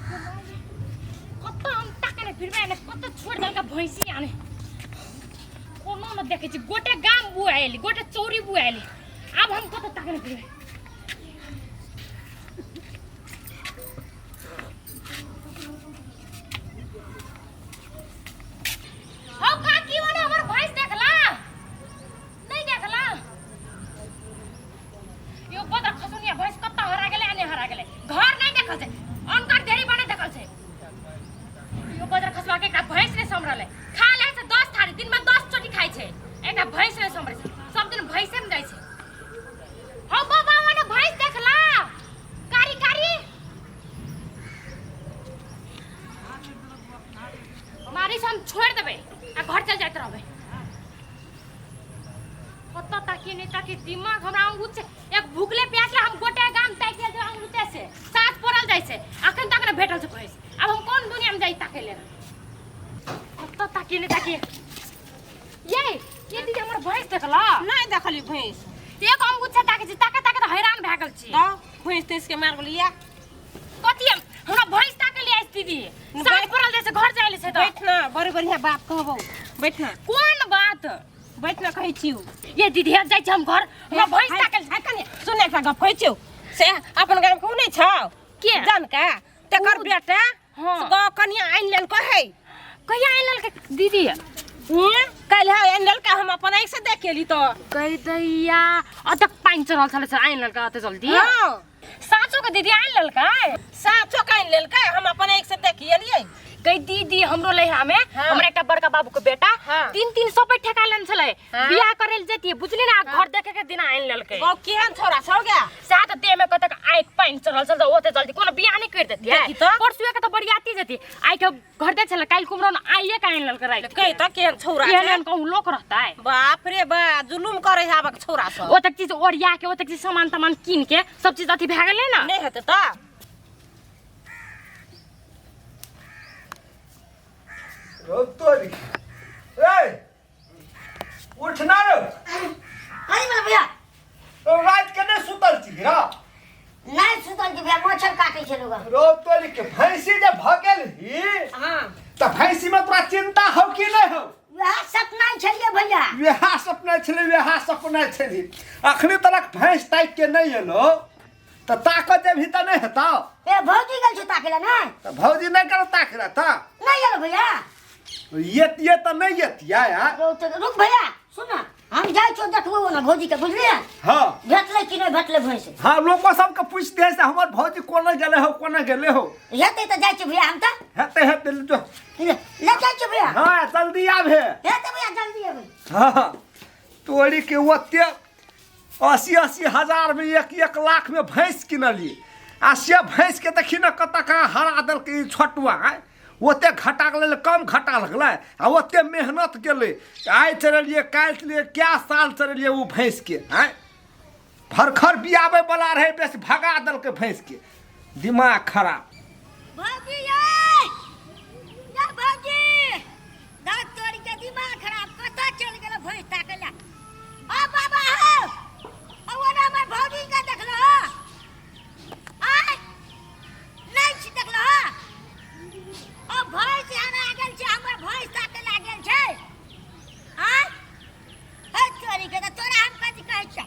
कतऽ हम ताकने फिरबै ने कतऽ छोड़ि देलकै भैंसी आने कोनो ने देखै छी गोटे गाम बुआयल गोटे चौरी बुआयल आब हम कतऽ ताकने फिरबै हौ काकी ओने हमर भैंस देखला नहीं देखला यो बदर खसुनिया भैंस कत्ता हरा गेलै आ नहि हरा गेलै घर नहि देखल छै अनकर ढेरी बने देखल छै यो बदर खसुआ के एकटा भैंस नहि सम्हरलै खा लै छै 10 थारी दिन में 10 चोटी खाइ छै एकटा भैंस नहि सम्हरै छै सब दिन भैंसे में जाइ छै हौ बाबा ओने भैंस देखला कारी कारी मारी से हम छोड़ देबै आ घर चल जाइत रहबै कतऽ ताकी नहि ताकी दिमाग हमरा अंगूठ छै एक भूखले प्यासले हम गोटे गाम ताकि गेल छै अंगूठे से साथ पड़ल जाइ छै अखन तक ने भेटल छै भैंस आब हम कोन दुनिया में जाइ ताके लेल कतऽ ताकी नहि ताकी ये ये दीदी हमर भैंस देखला नहीं देखली भैंस एक अंगूठ से ताके छी ताके ताके तऽ हैरान भए गेल छी तऽ भैंस तैंस के मार गेलिया कथी हम हमरा भैंस ताके ले आइस दीदी साथ पड़ल जाइ छै घर जाइ ले छै तऽ बैठ ना बड़ी बढ़िया बात कहबो बैठ ना कोन बात बैठ ना कहै छियौ ये दीदी हम जाइ छी हम घर हमरा भैंस ताके हाय कनिया सुन एकटा गप कहै छियौ से अपन गाम के उ नहि छौ के? जानका तकर बेटा हाँ। से गौ कनिया आनि लेलकै है कहिया आनि लेलकै दीदी काल्हि आनि लेलकै हम अपन आँखि से देख एली तऽ कहि दैया अतक पानि चढ़ल छलै से आनि लेलकै अते जल्दी हाँ साँचो के दीदी आनि लेलकै साँचो के आनि लेलकै हम अपन आँखि से देख एलियै गई दीदी हमरो लैहा में हाँ। हमरा एकटा बड़का बाबू के बेटा हाँ। 3-300 पे ठेका लेने छलै हाँ। बियाह करे ले जतियै बुझली ना घर देखे के दिन आनि लेलकै गौ केहन छोरा छौ गे सात देह में कतक आँखि पानि चढ़ल छल तऽ ओते जल्दी कोनो बियाह नहि करि देतियै देखी तऽ। परसुए के तऽ बरियाती जतियै आइ के घर दे छलै काल्हि कुमरन आइए के आनि लेलकै राति कहि तऽ केहन छौरा एहन छै एहन कहूँ लोक रहतै बाप रे बा जुलुम करे है आबक छौरा सब ओतेक चीज ओरिया के ओतेक चीज सामान तामान कीन के सब चीज अथी भए गेलै ने नहि हेतै तऽ रौ तोरी रे उठ ना रौ कथी भेलै भैया रौ रात के नहि सुतल छी रौ नहि सुतल छी भैया मच्छर काटै छै लोग रौ तोरी के भैंसी जे भऽ गेल ही हाँ तऽ भैंसी में तोरा चिंता हौ कि नहि हौ वएह सपना छलियै भैया वएह सपना छलै वएह सपना छलै अखनी तलक भैंस ताकि के नहि एलो तऽ ताकत जेबही तऽ नहि हेतौ ए भौजी गेल छै ताकै लए नहि तऽ भौजी नहि गेल ताकै लए तऽ नहि गेल भैया येतिये तऽ नहि येतियै आँय? रुक रुक भैया सुन ना हम जाइ छियौ देखबो ना भौजी के बुझलियै हँ भेटलै कि नहि भेटलै भैंस हँ लोको सबके पूछते है से हमर भौजी कोना गेले हो कोना गेले हो हेतै तऽ जाइ छियै भैया हम तऽ हेतै हेतै जो ले ले जाइ छियै भैया हँ जल्दी आबे हेतै भैया जल्दी अबै हँ तोरी के ओते 80-80 हजार में 1-1 लाख में भैंस किनलियै आ से भैंस के देखी ने कतऽ कहाँ हरा देलकै ई छोटुआ आँय ओते घटा गेलै कम घटा लगलै आ ओते मेहनत गेलै आइ चढ़ेलियै काल्हि चढ़ेलियै कए साल चढ़ेलियै ओ भैंसके आँय भरखर बियाबै बला रहै बेस भगा देलकै भैंसके दिमाग खराब भौजी यै यै भौजी दाँत तोड़ि के दिमाग खराब कतऽ चलि गेल भैंस ताकै लए ओ बाबा हौ ओ ओना हमर भौजी के देखलो आय नहि छी देखलो ओ भैंस हरा गेल छै हमर भैंस ताकै लए गेल छै आय हे चोरी के तऽ तोरा हम कथी कहै छियै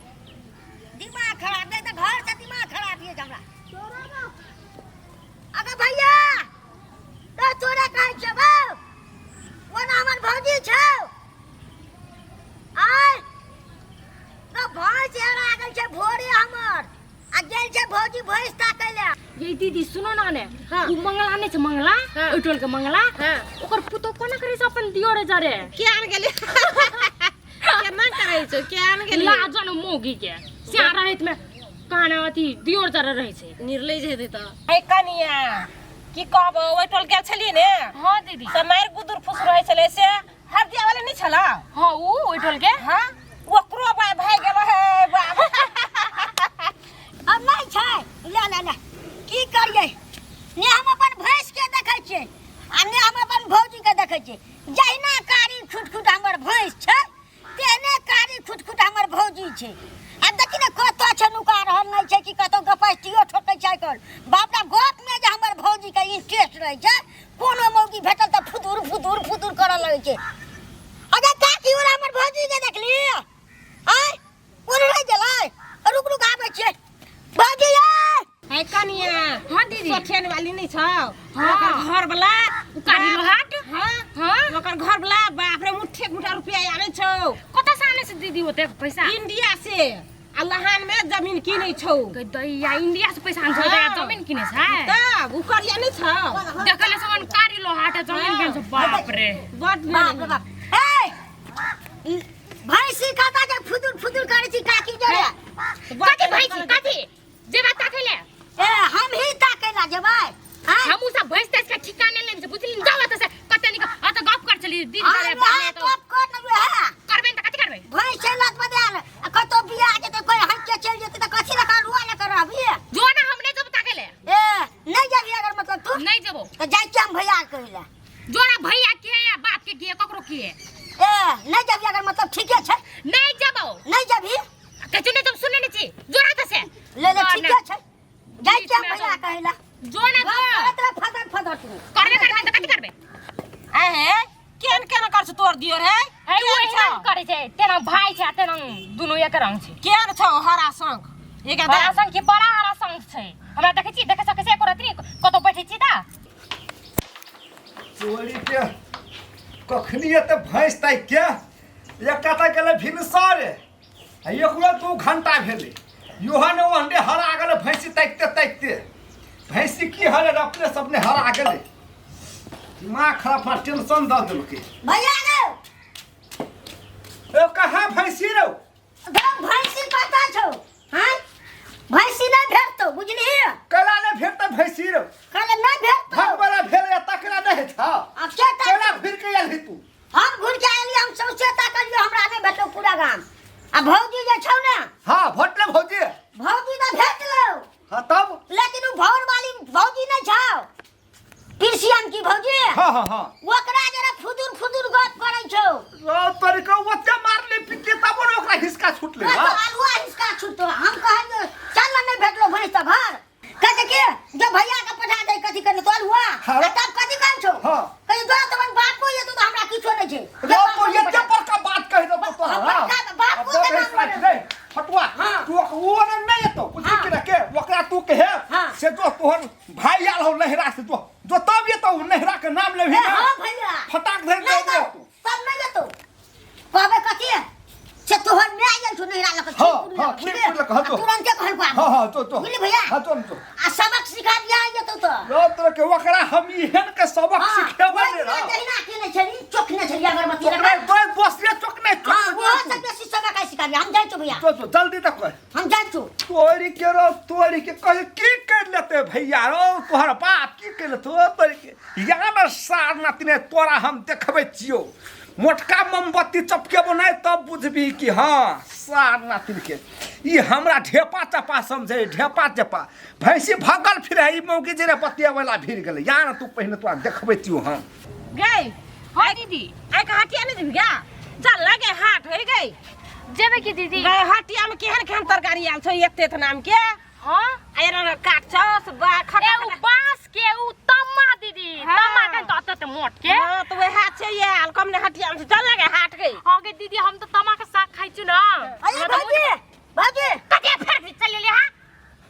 दिमाग खराब नहि तऽ घर से दिमाग खराब ये हमरा अगे भैया तो तोरा कहै छियै बौ ओना हमर भौजी छौ आय तो भैंस हेरा गेल छै भोरे हमर आ गेल छै भौजी भैंस ताकै लए ये दीदी सुनो ना ने हाँ। उ मंगला नहीं छै मंगला हाँ। ओइ टोल के मंगला हाँ। ओकर पुतो कोना करे छै अपन दियोरे जरे के आन गेली केना करै छौ के आन गेली लाजन मौगी के स्या रहैत में काना अथी दियोर जरे रहै छै निर्लज हेतै तऽ ए कनिया की कहबो ओहि टोल गेल छलियै ने हाँ दीदी तऽ मारि गुदुर फुस रहै छलै से हरदिया वाला नहि छला हाँ उ ओइ टोल के हाँ ओकरो बाय भागि गेलो हे बाप अब नहि छै ले ले ले की करियै ने हम अपन भैंस के देखै छियै आ ने हम अपन भौजी के देखै छियै जहिना कारी खुटखुट हमर भैंस छै तेहने कारी खुटखुट हमर भौजी छै आ देखी ने कतऽ छै नुका रहल नहि छै कि कतौ गपस्टियो ठोकै छै आइ काल्हि बाप रे गप मे जे हमर भौजी के इंटरेस्ट रहै छै कोनो मौगी भेटल तऽ फुदुर फुदुर फुदुर करऽ लगै छै अगे काकी ओरा हमर भौजी के देखली आय कोन रहि गेलै रुक रुक आबै छियै भौजी यै है कनिया हाँ दीदी सोठेन वाली नहीं छौ हाँ। ओकर घर वाला उकारी लोहाट हाँ हाँ ओकर घर वाला बाप रे मुट्ठे के मुट्ठा रुपया आनै छौ कतऽ से आने से दीदी होते पैसा इंडिया से आ लहान में जमीन किनै छौ गई दैया इंडिया से पैसा आने छै हाँ। जमीन किने छै तब उ करिया नहीं छौ देखले समान कारी लोहाट है, जमीन हाँ। किने छै बाप रे बड बाप रे बाप ए भैंसी कतऽ जे फुदुर फुदुर करै छी काकी जरे कथी भैंसी कथी जेबा ताके ले ए हम ही ताकै ला जेबै आँय? हमहू सब भैंस तैस के ठिकाने लेने छै बुझली जाओ तऽ से कते निक आ तऽ गप कर चली दीदी हाँ, करे वएह बाद में तो गप कर ने वएह। करबे त कथी करबे भैंस छै लत बदाल आ कतौ बियाह जेतै कोई हट के चलि जेतै तऽ कथी लऽ कऽ रुआ लऽ कऽ रहबही जो ना हम नहीं जब ताके ले ए नहि जेबही अगर मतलब तू नहीं जेबो तऽ जाइ छियै हम भैया के कहै लए जो ना भैया के या बाप के के ककरो के ए नहि जेबही अगर मतलब ठीके छै नहीं जेबो नहि जेबही कथी नहीं तुम सुनने नहीं छी जो ना तऽ से ले ले जो ठीके ना छै जाइ छियै हम बीच में भैया कहै लए जो ना गप जो करैत रह फदर फदर तू करबे करबे तऽ कथी करबे आहे केन केन कर छौ तोर दियर है है ओ केन एहन छौ करे छै तेना भाई छै आ तेना दुनू एक रंग छै केन छौ हरा शंख एक हरा संग के बड़ा हरा संग छै हमरा देखै छी देखे सकै छै एको रत्ती कतौ बैठै छी ता चोरी के कखनी एते भैंस ताकि के एकटा तऽ गेलै भिनसरे आ एकरो 2 घंटा भेलै इहो ने ओहने हरा गेलै भैंसी ताकिते ताकिते भैंसी की हरे अपने सबने हरा गेलै दिमाग खराब हमरा टेंशन दऽ देलकै भैया रे ए कहाँ भैंसी रौ भैंसी कतऽ छौ हैं भैंसी नहि भेटतौ बुझलिही कैला नहि भेटतै भैंसी रौ कहले नहि भेटतौ भगवान भेल तकरा नहि छौ आब के ताकतौ? केना फिर के आयल ही तू हम घुर के आएलियै हम सौंसे ताकलियै हमरा नहि भेटलौ पूरा गाम आ भौजी जे छौ ने हाँ भोटले भौजी भौजी तऽ भेटलौ हाँ तब लेकिन उ भौर वाली भौजी नहि छौ पिरसियन की भौजी हाँ हाँ हाँ ओकरा जरा फुदुर फुदुर गप करै छौ रौ तोरी के ओते मारले पिटले तब ने ओकरा हिसका छूटले ओ हाँ तो आलुआ हिसका छूटतो हम कहलियो चल ना नहीं भेटलो भैंस तऽ घर कहै छै कि जो भैया के पठा दे कथी करने तो आलुआ हाँ। आ तब कथी कहै छौ हाँ। कहै जो तो अपन बापो ये तो हमरा किछो नहीं छै रौ तो एते बड़का बात कहि देलको तोरा हाँ, हाँ बड़का बापो के नाम अब रे फटुआ हाँ। तू ओ ने नहीं एतो बुझी हाँ। कि ना के ओकरा तू कहे हाँ। से जो तोहर भाई आयल हो नहिरा से जो जो तब एतो नहिरा के नाम लेबही ए ना हाँ भैया फटाक धरि नहीं दे तो तब नहीं एतो कहबे कथी है से तोहर my आयल छौ नहिरा लऽ कऽ हाँ, खीर पूरी हाँ, लऽ कऽ, खीर बुझलियै? पूरी लऽ कऽ, हाँ, आ तो। तुरन्ते कहलको आब हाँ हाँ तो तो बुझली भैया हाँ तो तो आ सबक सिखा दिया जेतौ तऽ रौ तोरा के ओकरा हम एहन के सबक हाँ, सिखेबै ओहि ने दिना रौ जहिना केने छली चोखने छली अगरबत्ती ओकरा लगा तो दोसरे चोकने हाँ चोक ओहो सब बेसी सबक आइ सिखा दिया हम जाइ छौ भैया तो तो जल्दी तक कह हम जाइ छौ तोरी के रो तोरी के कहे की कर लेते भैया रो तोहर बाप की कर लेते तोरी के या न सार नातिने तोरा हम देखबै छियो मोटका मोमबत्ती चपकेबो नहि तब बुझबी कि हाँ सार नातिन के ई हमरा ढेपा चपा समझे ढेपा चपा भैंसी भगल फिरे ई मौगी जे बतियावला भिड़ गेलै या न तू पहिने तोरा देखबै छियो हम गई हाँ दीदी आइ के हटिया नहीं जेबही गा चल लगे हाट होइ गई जेबै की दीदी गई हटिया में केहन केहन तरकारी आयल छौ एते एतना के हाँ आ एना काट छौ से बा ए खटा उ बांस के उ तम्मा दीदी हाँ। तम्मा के तो अतत मोट के हाँ तो वएह छै आयल कम ने हटिया में छै। चल लगे हाट गई हाँ गे दीदी हम तो तम्मा के साग खाइ छु ना अरे हमरा तऽ भौजी भौजी कते फेर भी चल लेली हाँ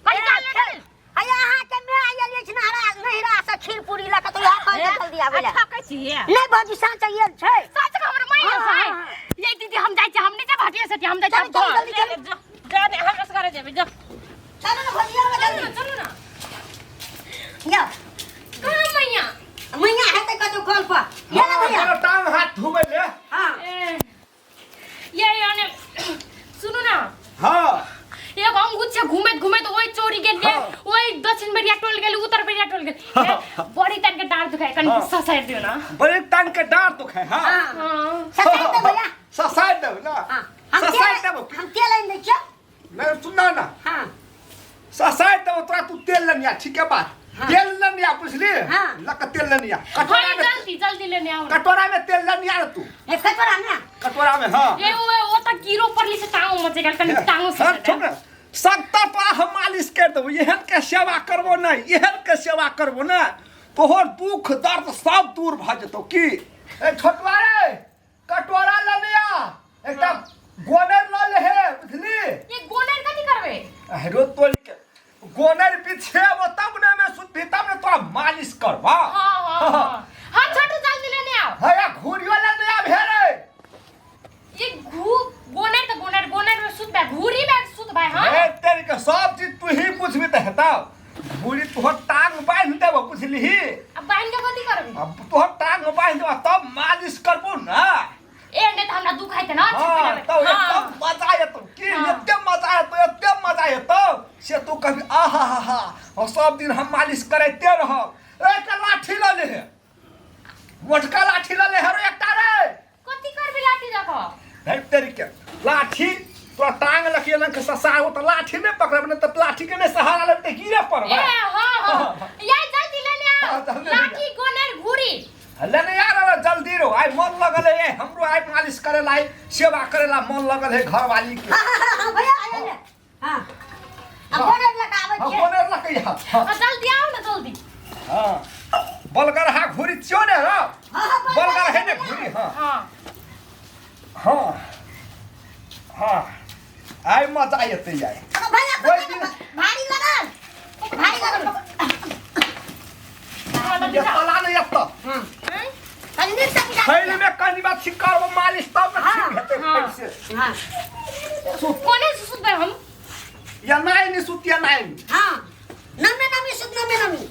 कथी चल लेली अरे अहाँके my आयल अछि नहरा नहिरा से खीर पूरी लऽ कऽ तऽ इएह कहै छै जल्दी आबै लए ठकै छियै नहि भौजी साँच आयल छै सच के हमर माय हाँ, छै हाँ, ये दीदी हम जाइ छी हम नहि जाब हटिया से हम जाइ छी चलू, चलू, घर जल्दी चलू। जो जा ने हमरा से घरे जेबै जो चलू ने भौजी आउ ने चलू जल्दी ना चलू ना यौ कहाँ मैया मैया हेतै कतौ कल पर ये ने भैया हाँ, टांग हाथ धोबै ले हाँ ए, ये याने सुनू ना हाँ एगो अंगूठ से घूमैत घूमैत ओहि चोरी गेलियै हाँ। ओहि दक्षिण बेरिया टोल गेली उत्तर बेरिया टोल गेली हाँ। बड़ी तान के डाँट दुखाय कनि हाँ। ससारि दियौ ना बड़े टांग के डाँट दुखाय हाँ हाँ हाँ ससारि दे भैया ससारि देब ना हाँ हम ससारि तेल देब हम तेल आनि दै छियौ नहीं सुनना ना हाँ ससारि देब तोरा तू तेल लेनिया ठीक है बात हाँ। तेल लेनिया बुझली हाँ। लक तेल लेनिया कटोरा हाँ में जल्दी जल्दी लेने आओ ना। कटोरा में तेल लेनिया रे तू ए कटोरा में कटोरा में हाँ ए ओ ओ त कीरो परली से टांगो मचे गेल कनि टांगो हाँ, से छोड़ ना। सत्ता तोरा हम मालिश कर देबो एहन के सेवा करबो नहीं एहन के सेवा करबो ना तोहर दुख दर्द सब दूर भऽ जेतौ की। ए छोटवा रे, कटोरा लऽ लिया, एकटा गोनर लऽ ले हे, बुझली? ये गोनर कथी करबे? अरे तोरी के गोनर बिछेबो तब ने में सुतबी, तब ने तोरा मालिश करबा। हाँ हाँ हाँ हाँ, छोटू जल्दी लेने आओ। हाँ, या घूरियो लेने आब हे रे। ये घू गोनर तो गोनर, गोनर में सुतबे, घूरी में सुतबे। हाँ ए तेरी के सब चीज तू ही बुझबी त हेतौ। घूरी तोहर टांग बांधि देबो, बुझलिही? अब बांध के कथी करबी? अब तोहर टांग बांधि देबो तब मालिश करबो ना। ए ने त हमरा दुखाइत ना। हाँ, तो एकदम मजा एतौ की। एते मजा एतौ, एते मजा एतौ से तू कभी आहा हा हा। और सब दिन हम मालिश करैते रहब। एकटा लाठी लऽ ले हे, मोटका लाठी लऽ ले हे रे एकटा रे। कथी करबी लाठी देखो? है तेरी के लाठी तोरा टांग लखिए लंक ससार हो त लाठी नहीं पकड़ब ने त लाठी के नहीं सहारा लेब त गिरे पड़ब। ए हां हां, या जल्दी लेने आओ। हाँ, जल्दी लेने लाठी गोनर घूरी लेने आ रहा, जल्दी रो। आइ मन लगल है हमरो, आइ मालिश करे ला, सेवा करे ला मन लगल है घरवाली के। हाँ हाँ हाँ भैया, आया ले। हाँ, अब बोनर लगाबै हाँ छियै। बोनर लकै। हाँ हाँ, जल्दी आओ ना जल्दी। हाँ, बलगर हा घूरी छियो ने रो। हाँ हाँ, बलगर है ने घूरी। हाँ हाँ हाँ हाँ, आइ मजा एतै आइ। अब भैया ओहि दिन भारी लगल, भारी लगल। हाँ, जल्दी ये जाओ। तला नहीं एतऽ। हाँ, कनी नीक से बुझा। खैल में कनी बात ठीक करबो मालिश तब ने ठीक हेतै। हाँ। खैल से हाँ कोने से सुतबै हम? या नाइ नि सुत, या नाइ नि। हाँ, नमे नमी सुत, नमे नमी।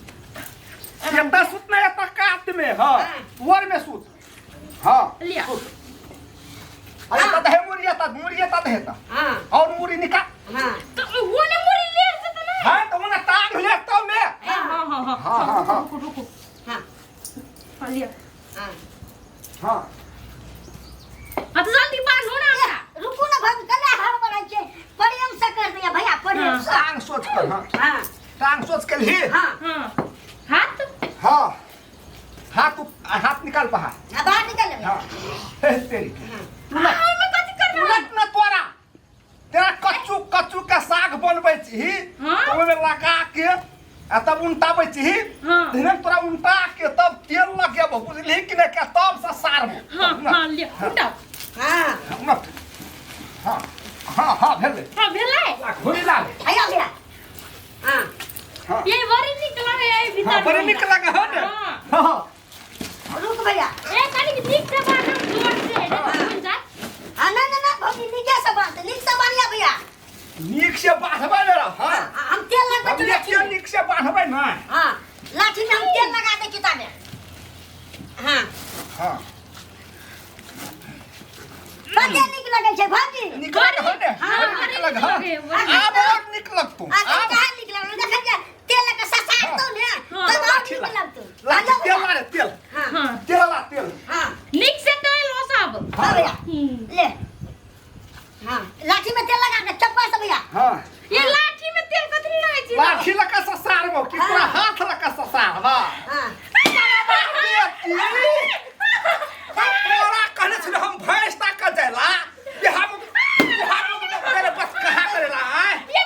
एतऽ सुत नै, एतऽ कात में। हाँ, वर में सुत। हाँ लिया। सुत। अरे एतऽ दहे मुड़ी, एतऽ मुड़ी, एतऽ दहे तऽ। हाँ और मुड़ी निकाल। हाँ तो वो ने मुड़ी ले से त ना। हाँ, तो ओना टांग ले तब ने। हाँ हाँ हाँ हाँ हाँ हाँ रुको रुको। हाँ हाँ, लिया। हाँ हाँ हाँ तो जल्दी बांधो ना हमरा। रुकू ना भाभी, कला हर बनाइ छै, प्रेम से कर दिया भैया, प्रेम से। टांग सोच कर। हाँ हाँ टांग सोच के ली। हाँ हाँ हाथ। हाँ, हाथ हाथ निकाल बाहर। हाँ, बाहर निकल ले। हाँ, हे तेरी के। हाँ, मैं कथी करबै? उलट न तोरा तेरा कच्चू कच्चू के साग बनबै छी हाँ? तऽ ओहिमे लगा के आ तब उनटाबै छी। हाँ। धीरे तोरा उनटा के तब तेल लगेबो, बुझलिही कि नहि के तब से सारबो। हाँ हाँ, लिया उठाओ। हाँ उनट। हाँ हाँ हाँ, भेलै। हाँ भेलै। ला घुरी ला ले। भैया भैया, हाँ हाँ ये बड़ी निक लगे है भीतर। हाँ, बड़ी नीक लगे हो ने। हाँ। हाँ रुक भैया। ए कनी नीक से बांधो, जोर से नहीं तो खुल जात। हाँ, ना ना ना भौजी, नीके से बांध, नीक से बांधिया भैया। नीक से बांधबै ने हाँ। हाँ, हम तेल लगबै हम छी लाठी देखियौ में। नीक से बांधबै ने। हाँ, लाठी में हम तेल लगा दै छी ताबे। हाँ हाँ कते नीक लगै छै भौजी। नीक लगे हो ने। हाँ, बड़ी नीक लगे हो। बड़ी नीक लगे, आब और नीक लगतौ। आ आब कते नीक लगै, देखै छियै तेल लगा ससारतौ ने हाँ, तब और लाठी नीक ला। लगतौ। लाठी हाँ, तेल ला रे, तेल। हाँ हाँ तेल ला, तेल। हाँ नीक से तेल हो सब। हाँ भैया हम्म। ले। हाँ, लाठी में तेल लगा के चप्पा से भैया। हाँ ये लाठी में तेल कथी लगै छै? लाठी लगा ससारबो कि तोरा हाथ लगा ससारबा? हाँ तोरा कहने छलै हम भैंस ताकऽ जाइला बिहार बिहार तेरे बस कहाँ करेला आय ये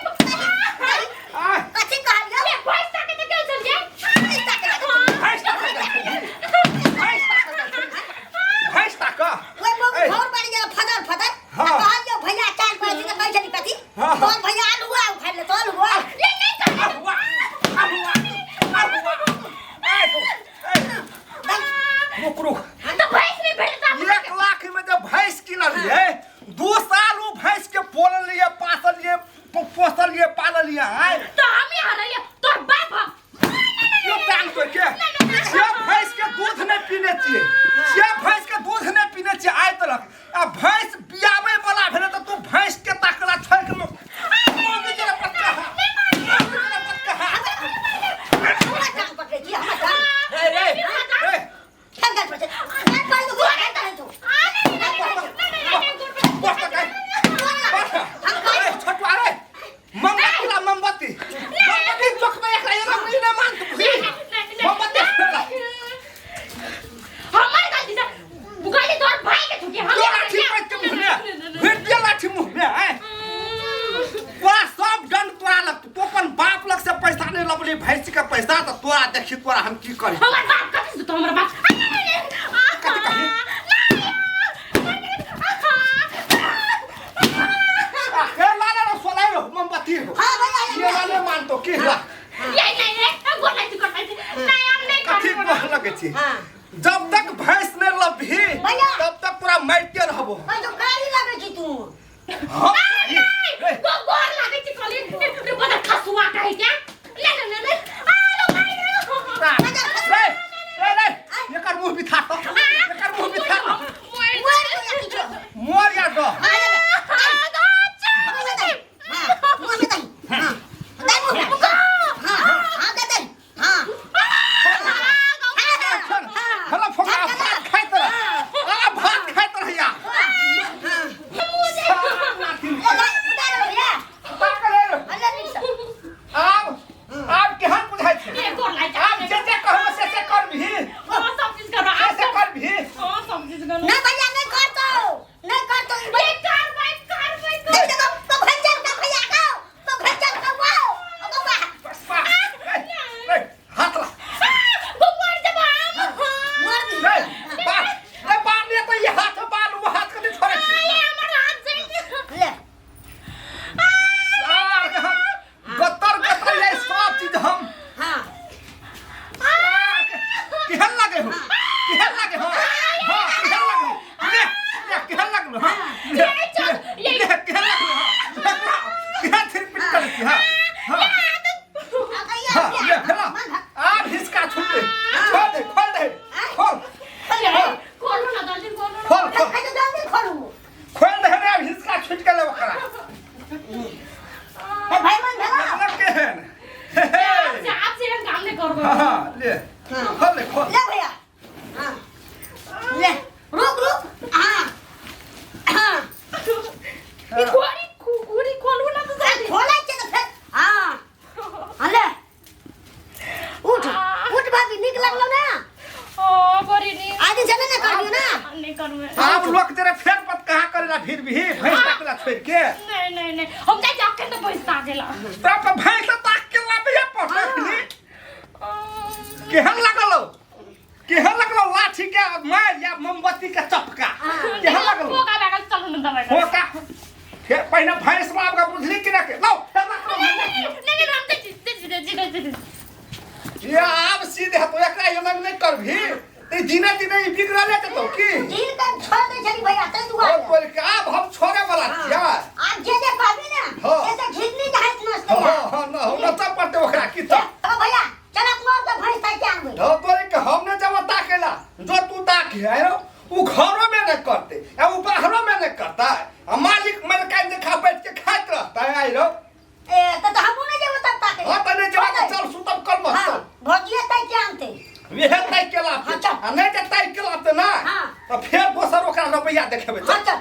आय। कथी कहलियौ? ये भैंस ताके त गेल छलियै। भैंस ताकै गेल छलियै। भैंस ताकऽ जाइ छली, भैंस ताकऽ जाइ छली, भैंस ताकऽ। ओहि मौगी ए। घर बनि गेल फदर फदर। हाँ। आ कहलियौ भैया चाल पड़ै छै तऽ कहै छली कथी? हाँ। तोहर भैया आलुआ उखाड़ि ले, तोहर हुआ। ये नहीं कहलियै। अहुआ अहुआ अहुआ। तोरा देखी तोरा हम की करी। हमर बाप कथी से तो हमर बाप कथी कही? हे लाले रो सोलाई रो मोमबत्ती हो। हाँ भैया। ये लाले मान तो की ला। ये नहीं ये गोर लागि गोर लागि नहीं हम नहीं कथी करबो। कह लगे छी? हाँ। जब तक भैंस ने लबही भैया। तब तक तोरा मारिते रहबो। भाई तो गाली लगे छी तू। हाँ, ए, गो गोर लागे छी कहली रे बड़ा खसुआ कहे क्या ले ले ले ले आ लो भाई रे रे रे एकर मुंह बिथा तो, एकर मुंह बिथा तो। मोर भैया किछो। मोर या दो। हाँ, मुँह में दही। हाँ, मुँह में दही। हाँ, दही मुँह में। हाँ, हाँ, दे दही। हाँ। हला फोका भात खाइत रह, आ भात खाइत रह या। ए, दही उतार भैया। पकड़े रे। अरे, नीक से। आब आब केहन बुझाइ छै? ये गोर लागि। आब जे जे कहबो से से करबिही? हां सब चीज करबो। से से करबिही? हां सब चीज करबो। नहीं भैया, नहीं करतो। नहीं करतो। ये करबै करबै। देख देखो, तो घर चल का भैया का, तो घर चल का वाओ, ओ वाह। बस बा। ए, ए, हाथ ला। गो मर जब हम। मर दी। रे बाल रे बाल ले तो ये हाथ बाल वो हाथ कथी छोड़ै छै? ये हमर हाथ जाय। ले। सार के हम गत्तर गत्तर ये सब चीज हम। हाँ। सार के केहन लागे हो, केहन लागे हो? हाँ केहन लागे हो? ले ले केहन लागलो? हाँ ले ले ले केहन लागलो? हाँ केहन थिर पिट करै छी? हाँ हाँ हाँ ले फेला आब हिसका छूट दे, छोड़ दे, खोल दे, खोल। खोलू ना जल्दी खोलू ना। खोल खोल। खाइ तो जल्दी खोलू। खोल दे रे, आब हिसका छूट के ले ओकरा। ए भाई मन भेला। मतलब केहन? हे हे। आप से काम नहीं करबो। हाँ ले खोल ले खोल। ले भैया। हाँ। ले रुक रुक। हाँ हाँ। ई गोरी गोरी खोलू ना तो जल्दी। खोलै छै तऽ फेर। हाँ हाँ ले उठ उठ भाभी, नीक लगलो ना? ओ बड़ी नी। आज से नहीं करबियो ना? नहीं करबे। आब लोक तेरे फेर पत कहाँ करेला फिर भी भैंस ताकला छोड़ के? नहीं नहीं नहीं हम जाय जाके तो पैसा गेला। तोरा पर भैंस ताक के लाबैया पड़तै। केहन लागल हो? केहन लगलो लाठी के मार या मोमबत्ती के चपका केहन लगलो? पोका लागल चलू ना दवाई। फोका फेर पहिने भैंस लाब के बुझली कि ना के लाओ फेर राखलो। नहीं नहीं हम तो जी जी जी जी। ये आब सीधे तो एकरा एना नहीं करभी ते दिने दिने ई बिगड़ले जतौ की? झील के छोड़ दे छली भैया तै और दुआरे। बोल के आब हम छोड़े वाला छियै। आब जे जे कहबी ना हाँ। से से झीलनी जाइत नसते। हाँ हाँ न हम नचब पड़ते ओकरा की तऽ। तो भैया चल अपनो और के भैंस ताके आनबै। धौ तोरी के हम ने जब ताकेला जो तू ताक है उ घरो में न करते आ उ बाहरो में न करता आ मालिक मलकाइन देखा बैठ के खाइत रहता है आइरो। ए त हमहू नहीं जेबो तब ताके। हाँ त नहीं जेबा त चल सुतब कल मत। हाँ भौजिए ताके आनते। वेहे ताकि के लाबते। हाँ, चल। आ नहीं जे ताकि के लाबते ना हाँ। त फेर दोसर ओकरा रुपैया देखेबै। हाँ चल।